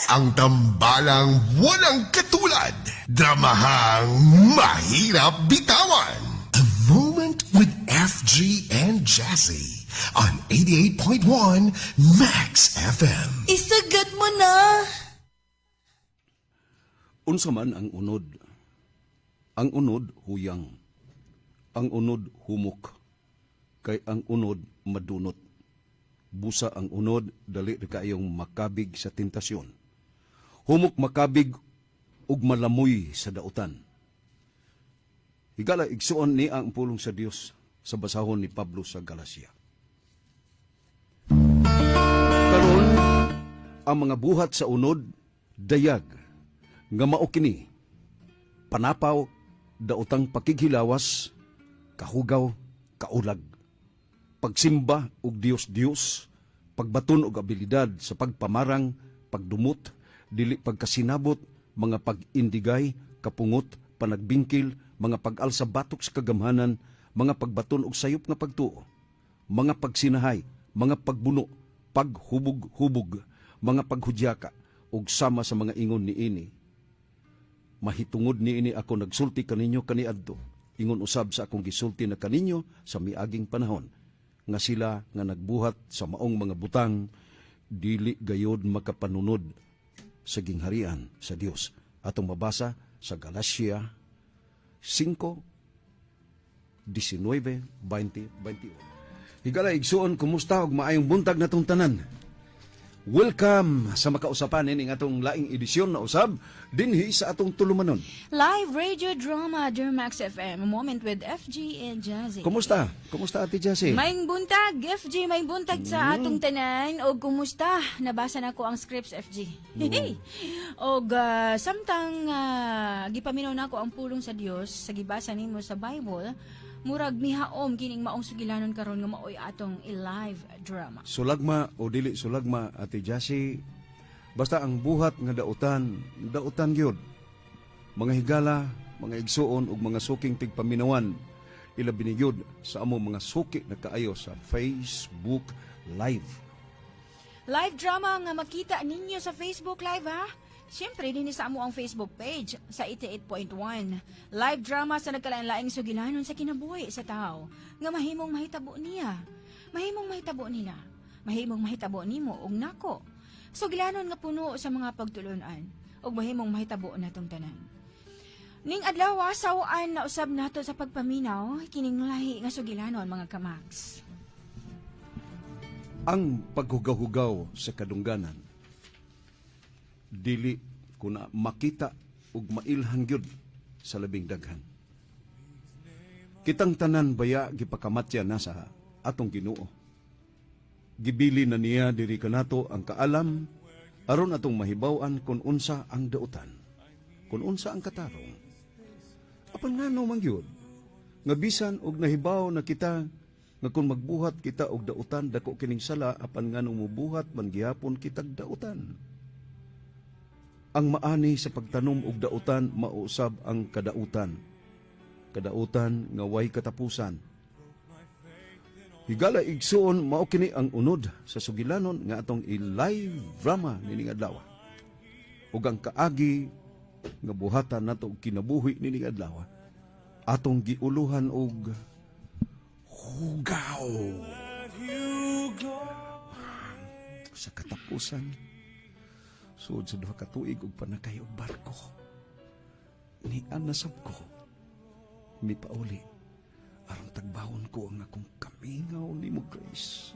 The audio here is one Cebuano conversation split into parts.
Ang tambalang walang katulad. Dramahang mahirap bitawan. A Moment with FG and Jazzy on 88.1 Max FM. Isagad mo na! Unsa man ang unod? Ang unod huyang. Ang unod humok. Kay ang unod madunot. Busa ang unod dali ra kaayong makabig sa tentasyon. Humok makabig ug malamoy sa dautan. Higala, igsuon, ni ang pulong sa Dios sa basahon ni Pablo sa Galacia. Karon, ang mga buhat sa unod dayag nga mao kini: panapaw, daotang pakighilawas, kahugaw, kaulag, pagsimba og Dios-Dios, pagbaton og abilidad sa pagpamarang, pagdumot, dili pagkasinabot, mga pag-indigay, kapungot, panagbingkil, mga pag-alsa batok sa kagamhanan, mga pagbaton og sayop nga pagtuo, mga pagsinahay, mga pagbuno, paghubog-hubog, mga paghudyaka, ug sama sa mga ingon niini. Mahitungod niini ako nagsulti kaninyo kaniadto, ingon usab sa akong gisulti na kaninyo sa miaging panahon, nga sila nga nagbuhat sa maong mga butang dili gayod makapanunod sa gingharian sa Dios. Atong mabasa sa Galacia 5, 19, 20, 21. Higala, igsuon, kumusta ug maayong buntag natong tanan. Welcome sa makausapan ining atong laing edisyon na usab dinhi sa atong tulumanon. Live radio drama, Dear Max FM, A Moment with FG and Jazzy. Kumusta? Kumusta, Ate Jessie? Maayong buntag, FG, maayong buntag sa atong tanan. O kumusta? Nabasa na ko ang scripts, FG. Og samtang gipaminaw nako ang pulong sa Dios sa gibasa nimo sa Bible, murag mihaom kining maong sugilanon karon nga maoy atong i-live drama. Sulagma o dili sulagma, Ate Jessie, basta ang buhat nga dautan, dautan gyud. Mga higala, mga igsuon ug mga suking tigpaminawan, ilabi ni gyud sa among mga suki na kaayo sa Facebook Live. Live drama nga makita ninyo sa Facebook Live, ha. Siyempre, dinhi sa amo ang Facebook page sa 88.1. Live drama sa nagkalain-laing sugilanon sa kinabuhi sa tao nga mahimong mahitabo niya. Mahimong mahitabo nila. Mahimong mahitabo nimo ug nako. Sugilanon nga puno sa mga pagtulunan ug mahimong mahitabo natong tanan. Ning adlaw, sawaan na usab nato sa pagpaminaw kining lahi nga sugilanon, mga kamaks. Ang paghugaw-hugaw sa kadungganan dili kuna makita ug mailhan gyud sa labing daghan. Kitang tanan baya gipakamatya na sa atong Ginoo. Gibili na niya diri kanato ang kaalam aron atong mahibaw-an kung unsa ang dautan, kung unsa ang katarong. Apan ngano man gyud nga bisan og nahibaw na kita nga kung magbuhat kita og dautan dako kining sala, apan nganong mubuhat man gihapon kitag dautan? Ang maani sa pagtanom og dautan mausab ang kadautan. Kadautan nga way katapusan. Higala, igsuon, mao kini ang unod sa sugilanon nga atong i-live drama nining adlaw. Ug ang kaagi nga buhatan nato og kinabuhi nining adlaw atong giuluhan og hugaw sa katapusan. Sud sa 2 ka tuig og panakay og barko, ni nasab ko mipauli aron tagbawon ko ang akong kamingaw nimo, Grace.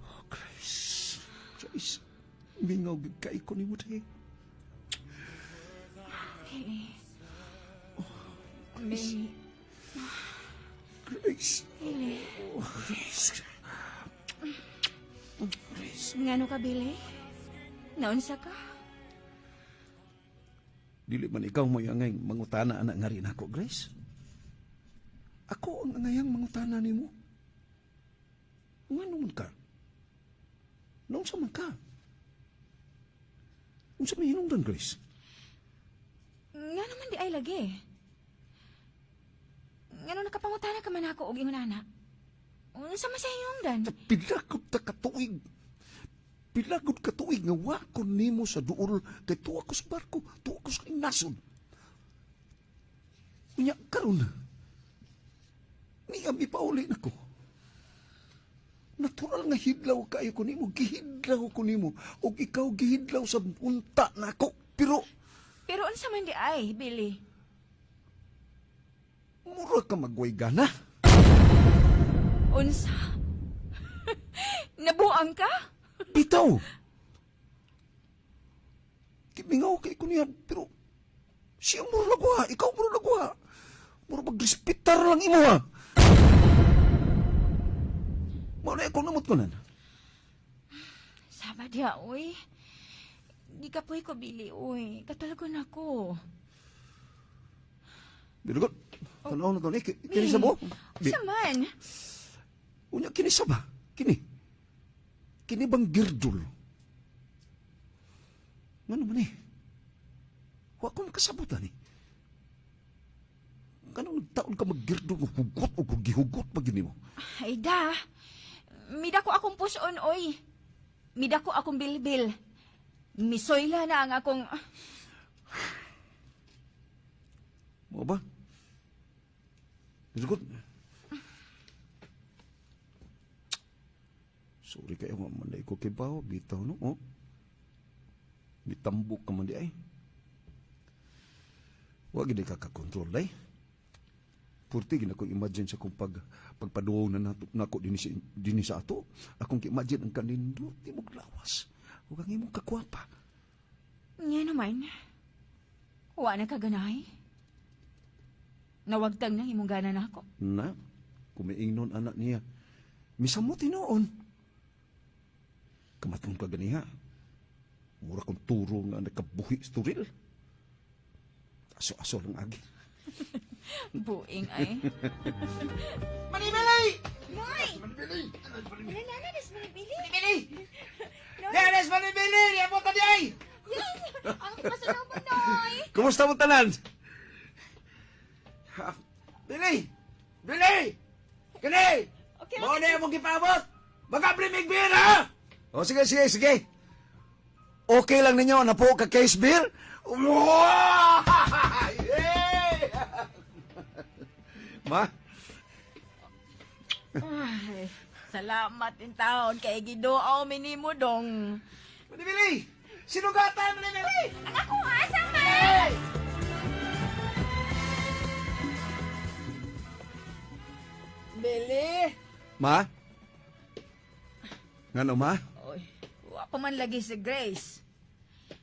Oh, Grace, Grace, mingaw gid kay ko nimo day. Billy. Billy. Grace. Billy. Oh, Grace. Grace. Ngano ka, Billy? Naunsa ka? Dili man ikaw mo angay mangutana ana nga rin ako, Grace. Ako ang angayang mangutana nimo. Ngano man ka? Naunsa man ka? Unsa may hinungdan, Grace? Ngano man diay lagi? Ngano nakapangutana ka man ako og ingon ana? Unsa man sa hinungdan? Pila ka ta katuig. Pila gud ka tuig nga wa ko nimo sa duol kay tuwa ko sa barko, tuwa ko sa nasod. Unya karon, niya mipauli nako. Natural nga hidlaw kaayo ko nimo, gihidlaw ko nimo, ug ikaw gihidlaw sa unta nako. Pero Pero unsa man diay, Billy? Mura ka magway gana. Unsa? Nabuang ka? Bitaw. Kimingaw kay ko niya, pero siya mura lagwa, ikaw mura lagwa. Mura magrespetar lang imo ha. Mao na akong namot ko nan. Sama diha, uy. Gikapoy ko, Billy, uy. Katulgon ako. Birugot. Tanaw na to ni. Kini sa mo? Unsa man? Unya kini sa ba? Kini. Kini bang girdol? Ngano man eh? Wa ko makasabutan eh. Nganong nagtaon ka maggirdol nga hugot o gihugot pa gini mo? Ay da. Midako akong puson, oy. Midako akong bilbil. Misoyla na ang akong. Mao ba? Birugot. Sorry kayo nga man ko kay bawo bitaw no. Oh. Mitambok ka man diay. Wa gid ka kakontrol day. Purti gid ako imagine sa akong pagpaduaw na nato nako dinhi sa ato. Akong gi-imagine ang kanindot imong lawas ug ang imong kakwapa. Nga naman. Wa na ka ganay. Nawagtang na imong gana nako. Na, kumiingnon anak niya. Misamot tinuon. Kamaton ka ganiha. Mura kong turo nga nakabuhi sa turil. Aso-aso lang agi. Buing ay. Manibili! Noy! Manibili! Ano na, des manibili? Manibili! Dennis Manibili! Niabot ka di ay! Ang pasalaw mo, Noy! Kumusta mo tanan? Bili! Bili! Kini! Okay, Mao na imong gipaabot! Baka primig beer ha! O sige, sige, sige. Okay lang ninyo na po ka case beer? Wow! Yeah! Ma, Ay, salamat in taon kay giduaw minimo dong. Manibili! Sinugatan Manibili! Ang ako asa man! Bili! Ma? Ngano ma? Oy, wa pa man lagi si Grace.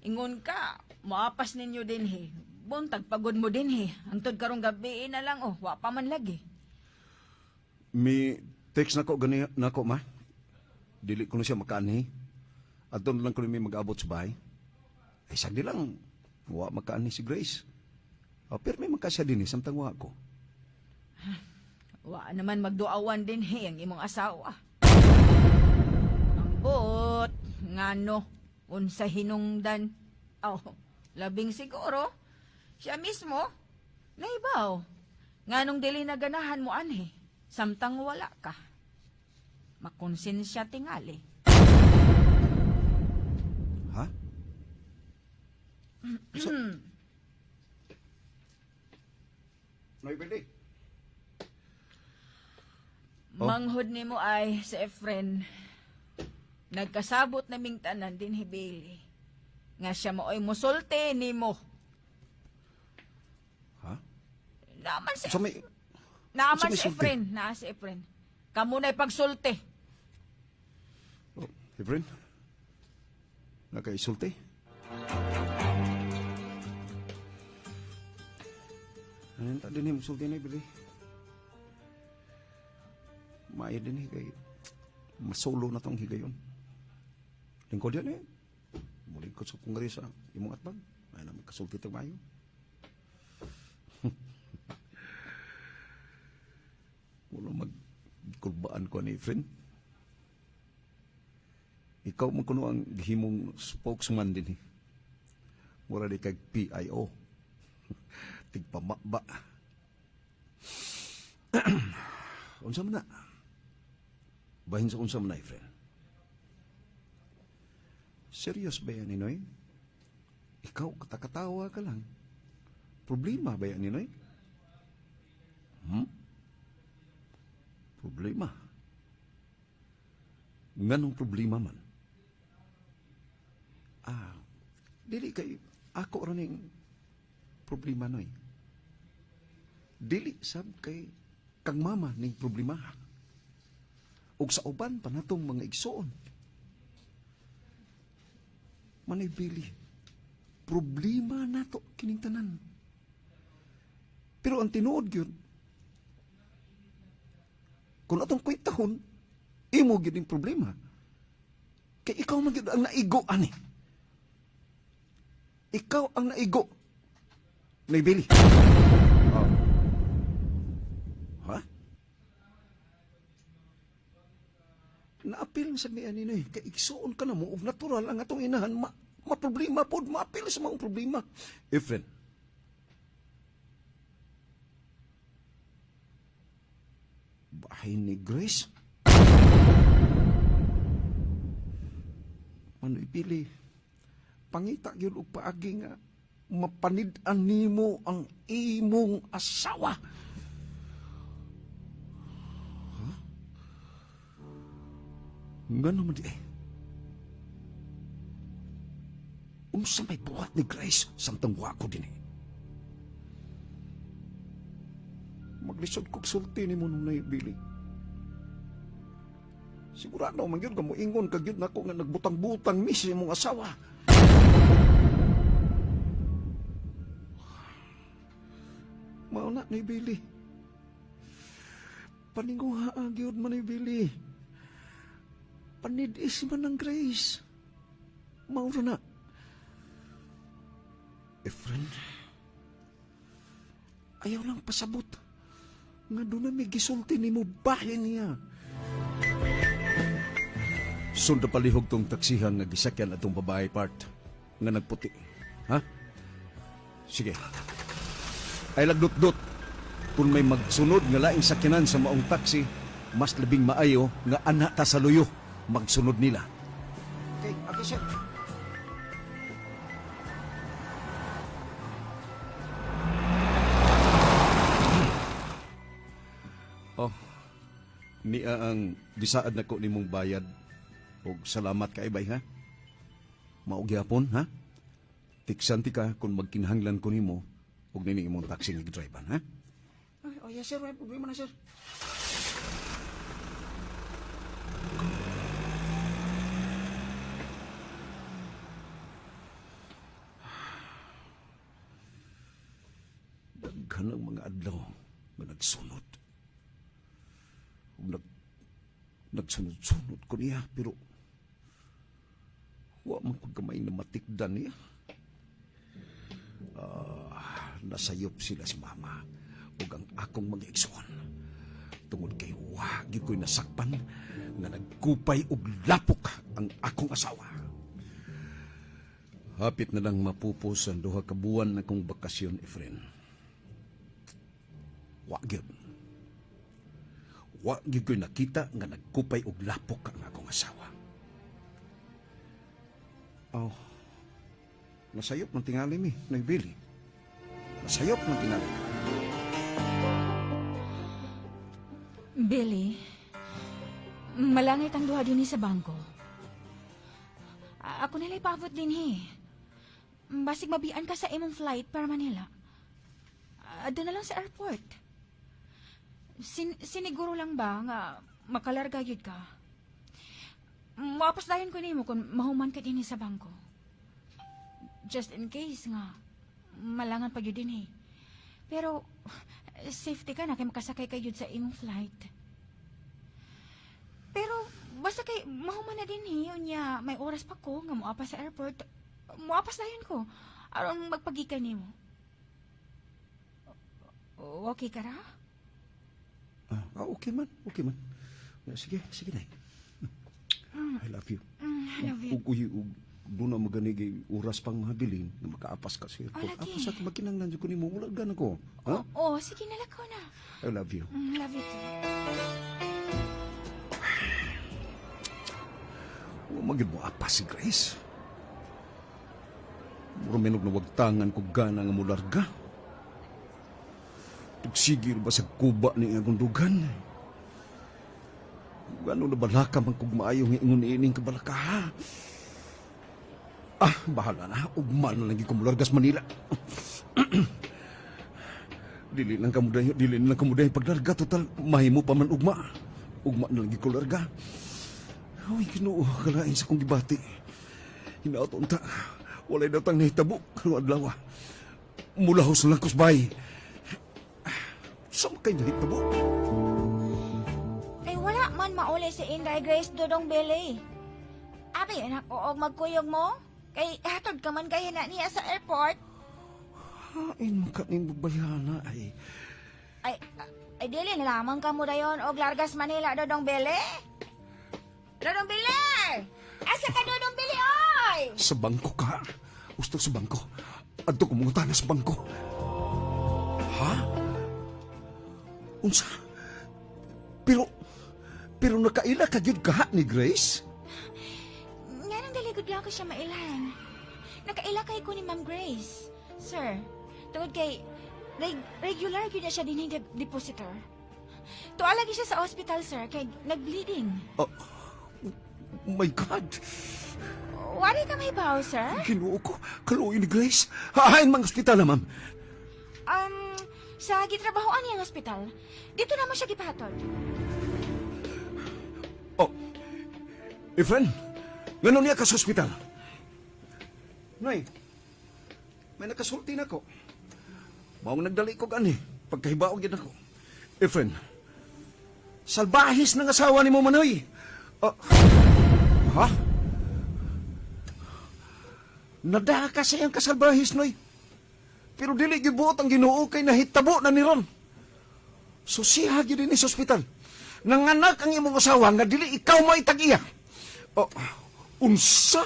Ingon ka, maapas ninyo din he. Buntag pagod mo din he. Hangtod karong gabi na lang oh, wa pa man lagi. Mi text nako gani nako ma. Dili ko na siya makaanhi. Adto na lang ko ni mag-abot sa bahay. Ay sagdi lang wa makaanhi si Grace. O, pero may magka siya din eh, samtang wa ko. Wa naman magduawan din he ang imong asawa. Ambot, ngano, unsa hinungdan. Aw, labing siguro, siya mismo, naibaw. Nganong dili na ganahan mo anhi, samtang wala ka. Makonsensya tingali. Ha? So, Noy, pwede. Oh. Manghod nimo ay si Efren. Nagkasabot na ming tanan din hibili. Nga siya maoy musulte nimo. Ha? Naman si So may Naaman Sa may si sulti? Efren, naa si Efren. Kamo na'y pagsulti. Oh, Efren? Nakaisulti? Ano ta din mo sulti na bili? Maayo din eh kay masulo na tong higayon. Lingkod yan eh. Mulingkod sa kungari sa imong atbang. Ay na magkasulti tag maayo. Wala magkulbaan ko ni Efren. Ikaw man kuno ang gihimong spokesman din eh. Mura di kag PIO. Tigpamaba. Unsa man na? Bahin sa unsa man na, Efren. Serious ba yan, Ninoy? Ikaw, katakatawa ka lang. Problema ba yan, Ninoy? Problema? Nganong problema man? Dili kay ako ra ning problema, Noy. Dili sab kay kang mama ning problema. Ug sa uban pa natong mga igsoon. Manay Billy, problema nato kining tanan. Pero ang tinuod gyud, kung atong kwentahon, imo gyud ning problema. Kay ikaw man gyud ang naigo ani. Ikaw ang naigo. Nay Billy. Oh. Ha? Naapil sa mi ani, Noy. Kay igsuon ka na mo ug natural ang atong inahan ma maproblema pod, maapil sa mga problema. Efren. Bahay ni Grace. Manoy Billy, pangita gyud og paagi nga mapanid-an nimo ang imong asawa. Huh? Ngano man di eh? Unsa may buhat ni Grace samtang wa ko dinhi? Maglisod kog sulti nimo nung Billy. Sigurado man gyud nga moingon ka gyud nako nga nagbutang-butang mi sa imong asawa. Mao na ni Billy. Paninguha gyud man ni Billy. Panid-is man ang Grace. Mao ra na. Efren, ayaw lang pasabot nga doon na may gisulti nimo bahin niya. Sunda palihog tong taksihan nga gisakyan atong babae part nga nagputi. Ha? Sige. Ay lagdot-dot. Kung may magsunod nga laing sakyanan sa maong taxi, mas labing maayo nga ana ta sa luyo magsunod nila. Okay, okay sir. Oh, niya ang gisaad nako nimong bayad. Og salamat kay bay ha. Mao gyapon ha. Tiksan ti ka kung magkinahanglan ko nimo og nini imong taxi nga gidriban ha. Ay, oh yes sir, may problema na sir. Daghan ang mga adlaw nga nagsunod. Ug nagsunod-sunod ko niya, pero wa man ko gamay na matikdan niya. Nasayop sila si mama ug ang akong mga igsoon. Tungod kay wa gyud ko'y nasakpan nga nagkupay og lapok ang akong asawa. Hapit na lang mapupos ang 2 ka buwan akong bakasyon, Efren. Wa gyud. Wa gyud ko'y nakita nga nagkupay og lapok ang akong asawa. Oh, nasayop ng tingali mi, Noy Billy. Nasayop ng tingali. Billy, malangit ang duha dinhi sa bangko. Ako nila'y paabot dinhi. Basig mabian ka sa imong flight para Manila. Doon na lang sa airport. Siniguro lang ba nga makalarga yun ka? Muapas dayon ko nimo kung mahuman ka dinhi sa bangko. Just in case nga malangan pa yun dinhi. Pero safety ka na kay makasakay ka yun sa imong flight. Pero basta kay mahuman na dinhi, unya may oras pa ko nga muapas sa airport. Muapas dayon ko aron magpagikan nimo. Okay ka ra? Okay man, okay man. Sige, sige na. I love you. I love you. Ug uy, ug doon na maganig oras pang mahabilin na makaapas ka sa airport. Oh, lagi. Apas ako makinanglan ko nimo, wala gana ko. Ha? Oo, sige na lang ko na. I love you. Love you too. Wa magyud mo apas si Grace. Ruminog na wagtangan ko gana nga mularga. Tugsigir ba sa kuba ni akong dugan? Gano na balaka man kog maayo nga ingon ining kabalaka ha? Ah, bahala na. Ugma na lang ko mulargas Manila. Dili lang kamuday, dili na lang kamuday paglarga total mahimo pa man ugma. Ugma na lang ko larga. Uy, Ginoo, kalain sa kong gibati. Hinaot unta. Walay datang nahitabo karong adlaw. Mulahos na lang kusbay. Sa kay nahitabo? Kay wala man mauli si Inday Grace, Dodong Billy. Abi, anak, og magkuyog mo? Kay hatod ka man kay na niya sa airport. Hain man ka ning babayana ay. Ay, ay dili na lamang ka mo dayon og largas Manila, Dodong Billy. Dodong Billy! Asa ka, Dodong Billy, oy? Sa bangko ka. Gusto sa bangko. Adto ko mangutana sa bangko. Ha? Unsa? Pero nakaila ka gyud ka ni Grace? Nga nang daligod lang ko siya mailan. Nakaila kay ko ni Ma'am Grace. Sir, tungod kay regular gyud na siya dinhing depositor. Tuwa lagi siya sa hospital, sir, kay nag-bleeding. Oh, my God! Wari ka may baw, sir? Ginoo ko, kaluoy ni Grace. Hahain mga ospital, ma'am. Sa gitrabahoan niyang ospital. Dito naman siya gipahatod. Oh, Efren, ngano niya ka sa ospital? Nay, may nakasulti na ko. Maong nagdali ko gani, pagkahibaog yun ako. Efren, salbahis ng asawa ni mo manoy. Oh, ha? Nadaha ka sa iyang kasalbahis, noy. Pero dili gibuot ang Ginoo kay nahitabo na ni Ron. So siya gyud dinhi sa ospital. Nanganak ang imong asawa nga dili ikaw maitag iya. Oh, unsa?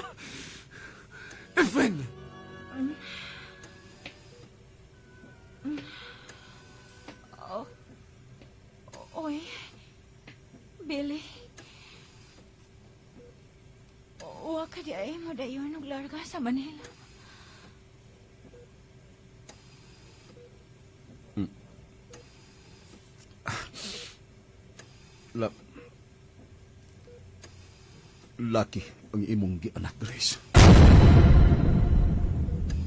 Efren! Oh. Oy. Billy. Wa ka di ay mo dayon og larga sa Manila. Laki ang imong gianak, Grace.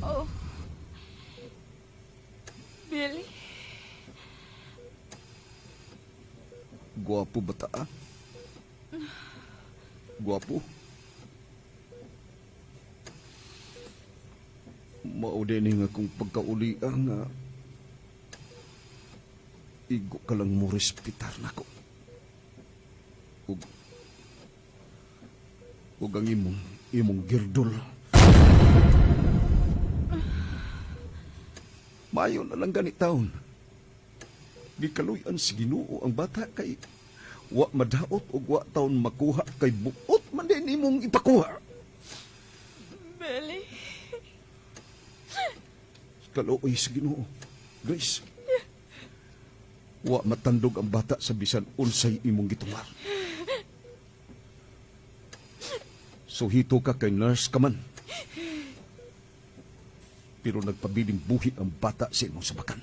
Oh. Billy. Guwapo ba ta? Ah? Guwapo? Mao din nga kung pagkauli ang igo ka lang mo respetar nako. Ug ang imong girdol. Mayo na lang gani taon. Gikaluy-an si Ginoo ang bata kay wa madaot ug wa taon makuha kay buot man din imong ipakuha. Billy. Kaluoy sa Ginoo. Grace. Wa matandog ang bata sa bisan unsay imong gitumar. Suhito ka kay nurse ka man. Pero nagpabiling buhi ang bata sa imong sabakan.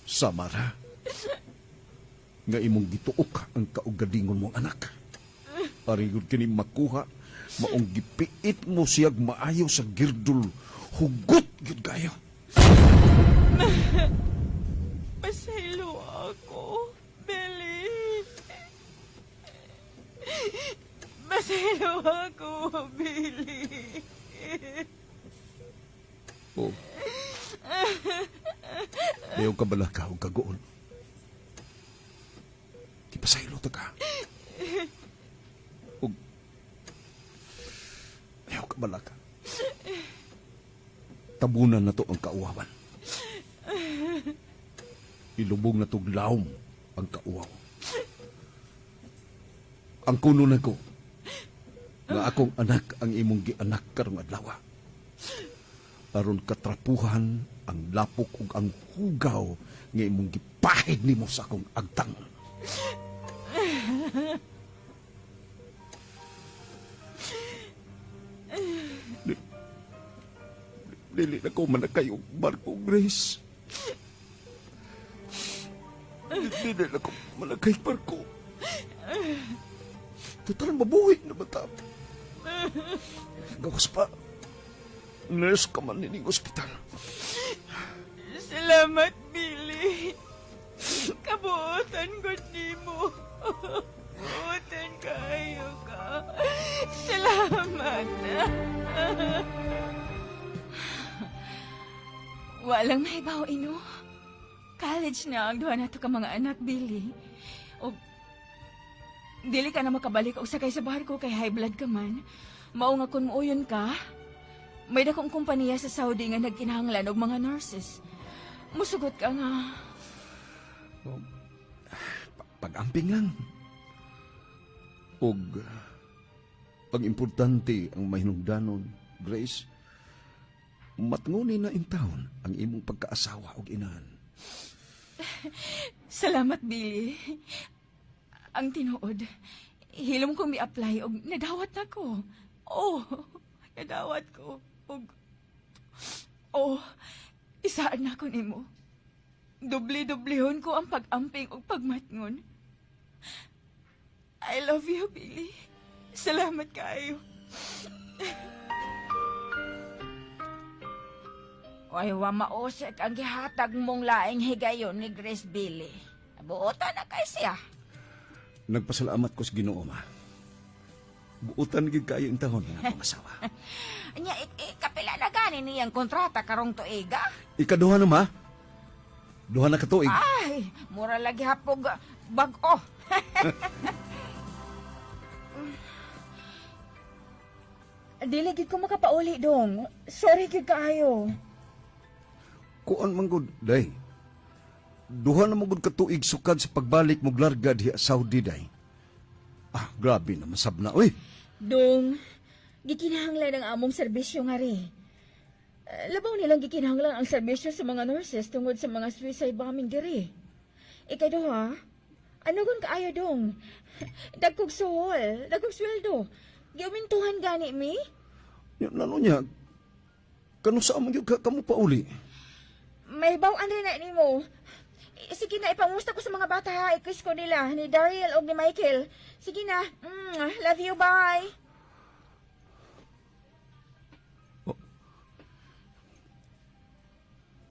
Samara, nga imong gituok ang kaugalingon mong anak. Arigod kini makuha, maong gipiit mo siyag maayo sa girdol, hugot gyud kayo. Pasaylo ako, Billy. Pasaylo ako, Billy. Oh. Ayaw ka bala ka o kagoon. Kipasaylo ta ka. Og ayaw ka bala ka. Tabunan na to ang kauwawan. Ilubong na to lawom ang kauwaw. Ang kuno na ko, nga akong anak ang imong gianak karong adlaw. Aron katrapuhan ang lapok ug ang hugaw nga imong gipahid nimo sa akong agtang. Dili na ko manakay og barko, Grace. Dili na ko manakay barko. Total, mabuhi na ba ta? Gawas pa. Nurse ka man nining ospital. Salamat, Billy. Kabuotan ko nimo. Buotan kayo ka. Salamat. Walang mahibaw, ino. College na ang duha nato ka mga anak, Billy. O, dili ka na makabalik og sakay sa barko kay high blood ka man. Mao nga kun muuyon ka, may dakong kompanya sa Saudi nga nagkinahanglan og mga nurses. Musugot ka nga. Pag-amping lang. Og ang importante ang mahinungdanon, Grace, matnguni na intawon ang imong pagkaasawa og inahan. Salamat, Billy. Ang tinuod, hilom kong mi-apply og nadawat na ko. Oh, nadawat ko. Og, oh, isaan na ko nimo. Dubli-dublihon ko ang pag-amping og pagmatngon. I love you, Billy. Salamat kaayo. Ay, wa mausik ang gihatag mong laing higayon ni Grace, Billy. Buotan na kay siya. Nagpasalamat ko sa Ginoo, ma. Buutan gid kayo intawon nga akong asawa. Nya, kapila na gani niyang kontrata karong tuiga. Ikaduha na, ma. Duha na ka tuig. Ay, mura lagi hapog bag-o. Dili gid ko makapauli dong. Sorry gid kaayo. Kuan man gud, day. Duha na man gud ka tuig sukad sa pagbalik mo larga diha Saudi, day. Ah, grabe na masab na, oy. Dong, gikinahanglan ang among serbisyo nga ri. Labaw nilang gikinahanglan ang serbisyo sa mga nurses tungod sa mga suicide bombing diri. Ikaduha, ano gun kaayo dong? Dagkog suhol, dagkog sweldo. Giumintuhan gani mi? Nano niya, kano sa among gyud ka kamo pauli? May bawaan rin na nimo. Sige na, ipangusta ko sa mga bata ha. I-kiss ko nila, ni Daryl o ni Michael. Sige na. Love you, bye.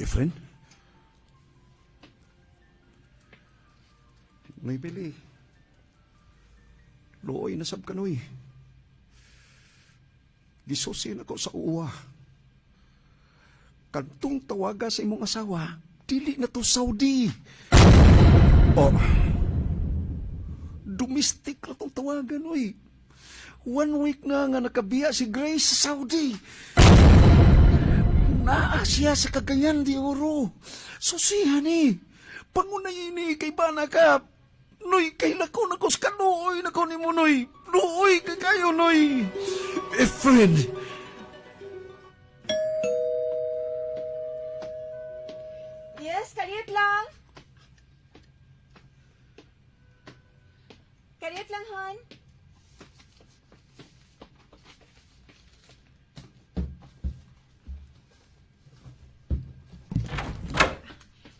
Efren? May bili. Luoy na sab kanoy. Gisusi na ko sa uwa. Kantong tawaga sa imong asawa, dili na to Saudi. Oh. Domestic na tong tawagan, oy. 1 week na nga nakabiya si Grace sa Saudi. Naa siya sa Cagayan de Oro. Susihan ni. Pangunay ni kay bana ka. Noy, kay lako na ko sa kanuoy na ko ni mo, Noy. Luoy kay kayo, Noy. Efren. Yes, kaliyot lang. Kaliyot lang, hon.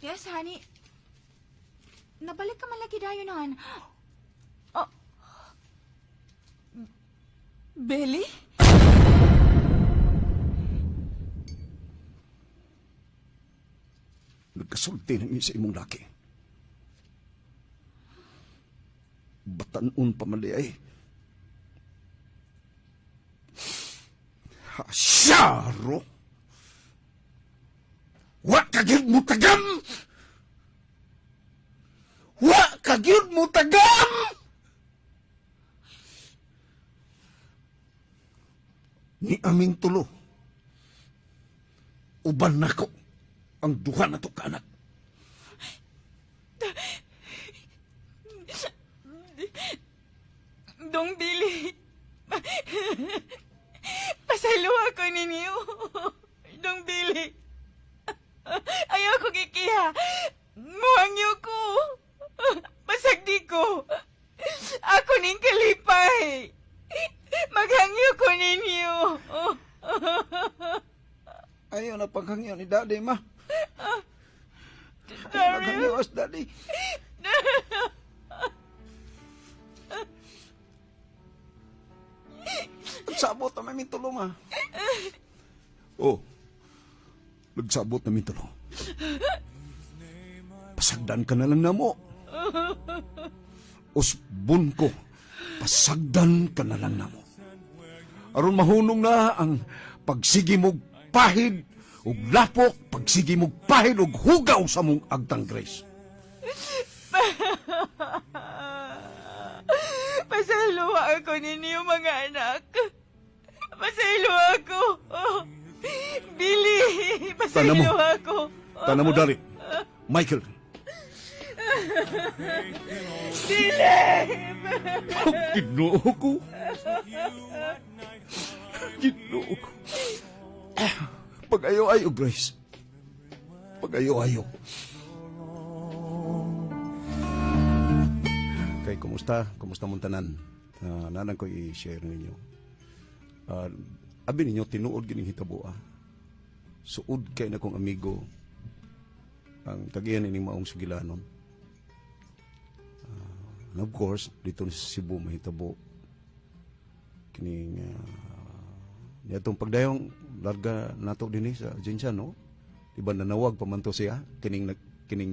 Yes, honey. Nabalik ka man lagi dayon, hon. Oh. Billy? Nagkasulti na sa imong laki. Batanon pa man di ay. Hasyaro! Wa ka gyud mo tagam! Wa ka gyud mo tagam! Ni aming tulo. Uban nako ang duha na to kaanak. Dong Billy. Pasayloa ko ninyo. Dong Billy. Ayaw ko gikiha. Muhangyo ko. Pasagdi ko. Ako ning kalipay. Maghangyo ko ninyo. Ayaw na paghangyo ni Daddy, ma. Ayaw na paghangyo as Daddy. Nagsabot na may tulo, ma. Oh, nagsabot na may tulo. Pasagdan ka na lang na mo. Usbon ko, pasagdan ka na lang na mo. Aron mahunong na ang pagsigi mog pahid ug lapok, pagsigi mog pahid ug hugaw sa mong agtang, Grace. Pasayloa ako ninyo, mga anak. Pasayloa ako. Oh, Billy, Tana mo. pasayloa ako. Tana mo dali. Michael. Billy! Ginoo ko. Ginoo ko. Pag-ayo-ayo, Grace. Pag-ayo-ayo. Kay, kumusta? Kumusta mong tanan? Nanang ko i-share ninyo. Abi ninyo, tinuod gining hitabo ah. Suod kay na kong amigo ang tagiyan ining maong sugilanon. And of course, dito sa Cebu mahitabo kining niadtong pagdayong larga nato dinhi sa Jinsan, no? Di ba nanawag pa man to siya kining kining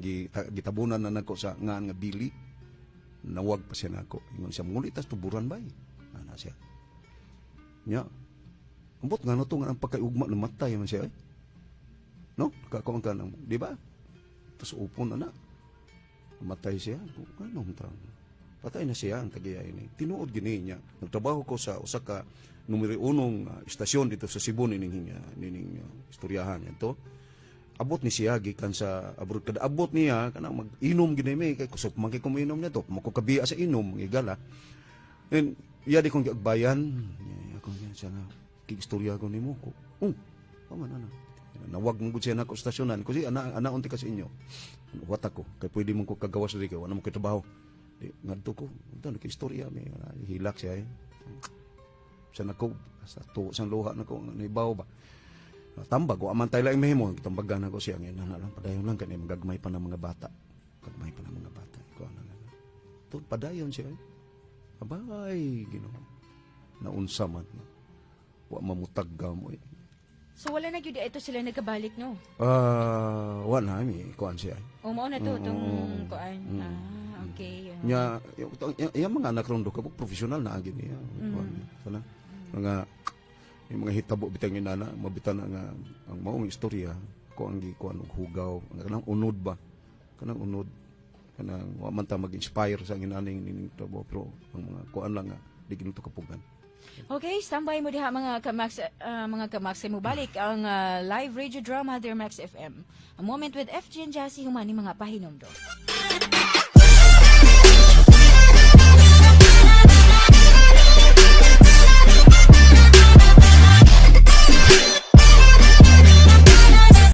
gitabunan na nako sa ngaan nga Billy. Nawag pa siya nako. Ingon siya, "Mangulit tas tuburan bay." Ana siya. Nya. Ambot nga no to nga ang pagkaugma namatay man siya eh. No? Kakuan ka ng, di ba? Tapos upon na na. Namatay siya. Ano tang? Patay na siya ang tagiya ini. Tinuod gini niya. Nagtrabaho ko sa usa ka numero unong istasyon dito sa Cebu nining nining istoryahan ito. Abot ni siya gikan sa abroad, kada abot niya kanang mag-inom gini mi kay kusog man kay kuminom nito. Mako kabiya sa inom ngigala. And iya di kong giagbayan. Iya akong yan siya nga kig-istorya ko nimo ko. Oh, paman ana. Nawag mo gud siya nako stasyonan kasi ana ana unti ka sa inyo. Wat ako kay pwede mo ko kagawas diri kay wala mo kay trabaho. Di ngadto ko. Unta nag-istorya mi hilak siya eh. Sa nako sa tuo sang luha nako nibaw ba. Tambag wa man tay laing mahimo, tambagan ako siya ngayon na lang padayon lang kay magagmay pa ng mga bata. Gagmay pa ng mga bata. Ko ana na. To padayon siya. Eh. Abay, Ginoo. Naunsa man. Wa mamutag mo eh. So wala na gyud ito sila nagkabalik, no? Ah, wa na mi kuan siya. O mao na to tong kuan. Ah, okay. Nya yung mga anak ron do kabuk profesional na agi niya. Kuan sana. Mga yung mga hitabo bitang inana, mabitan na nga ang maong istorya ko ang gikuan og hugaw, kanang unod ba? Kanang unod, kanang wa man ta mag-inspire sa inaning nining trabaho, pero ang mga kuan lang nga di ginuto kapugan. Okay, standby mo diha mga kamax, mga kamax kay mobalik ang live radio drama Dear Max FM. A Moment with FG and Jassy humani mga pahinomdom.